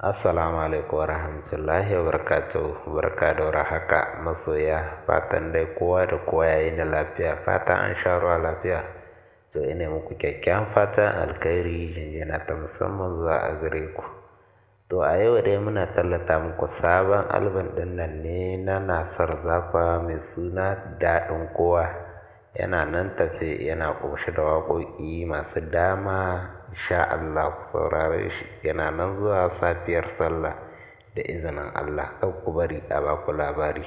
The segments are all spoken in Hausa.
Assalamu alaikum warahmatullahi wabarakatuh. Barka da warhaka masoya. Fatan dai kowa da kowa yayi da lafiya. Fatan an sha ruwa lafiya. To ina muku kyakkyawan fatan alkhairi, jinjina ta musamman zuwa a gare ku. To a yau dai muna tallata muku sabon album ɗin nan ne na Nasir Zafa mai suna Daɗin Kowa. Yana nan tafe, yana ƙunshe da waƙoƙi masu dama. Insha Allah ku saurare shi. Yana nan zuwa safiyar sallah da izinin Allah. Kar ku bari a baku labari.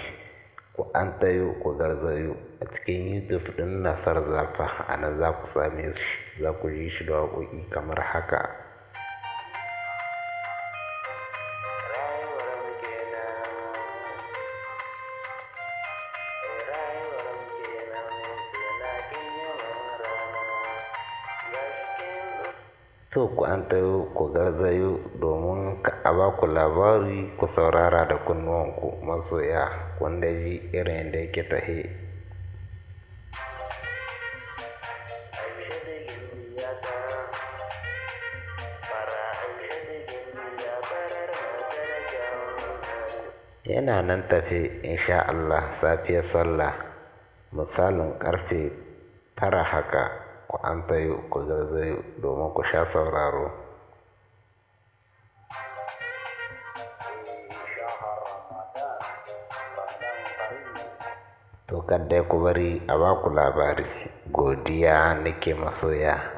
Ku an tayo ku garzayo a cikin YouTube ɗin Nasir Zafa. A nan za ku same shi, za ku ji shi da waƙoƙi kamar haka. To ku an tayo ku garzayo domin a baku labari, ku saurara da kunnuwanku masoya. Kun dai ji irin yadda yake tahe. Yana nan tafe insha Allah safiyar sallah, misalin ƙarfe 9 haka. Ku an tayo ku garzayo domin ku sha sauraro. To kar dai ku bari a baku labari. Godiya nake masoya.